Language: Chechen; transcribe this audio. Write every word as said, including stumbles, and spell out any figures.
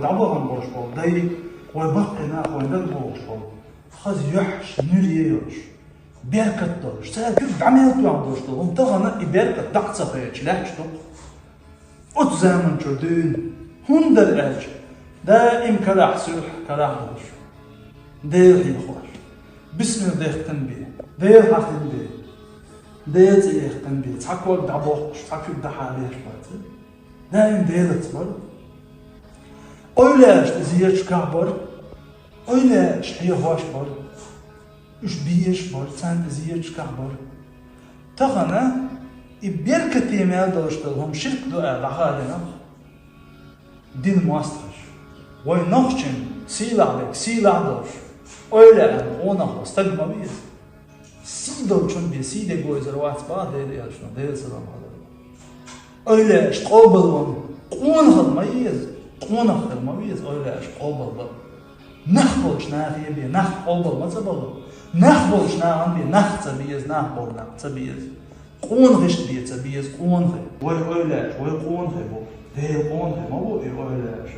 ДӀабахана болуш болу дай, вай баккхий нах, вайн дага бохуш болу хаза юьхьаш, нуьре йолуш, беркат долуш, цара куьг дӀа мел тоьхна долуш долу хӀума тахана и беркат дӀа а ца хеташ лаьтташ ду-кх. Оцу заманчуьра дуьйна хӀунда дара аьлча, даим карахь суьлхьа, карахь долуш, Дела хьехош, бисмилла дехкина бен, Дела хьахийна бен, Делан цӀе яьккхина бен, цхьа ког дӀабоккхуш, цхьа куьг дӀахьа веш бац. Даим Делаца бара. Эвлаяаш тӀе зераш кхаьхьа бара, эвлаяаш хьехош бара, уьш безаш бара, царна тӀе зераш кхаьхьа бара. Тахана и беркате мел долуш долу хӀума ширк ду аьлла дӀахадийна-кх динан мостагӀаша. Вай нохчийн сийлахь берг, сийлахь долуш, эвлаяан къонах волу стаг ма веза. Сий долчун бен сий де гойзар вац боху Делан элчано, Делан салам хилла цунна. Эвлаяашна къобалван къонах хила ма еза, къонах хила ма веза эвлаяашна къобалбан. Нах болчу нахе бен нах къобал ма ца бала. Нах болчу нахана бен нах ца беза, нах болу нах ца беза. Къонах иштта бен ца беза, къонахий. Вай эвлаяаш, вай къонахий бу. Делан къонахий ма бу и эвлаяаш.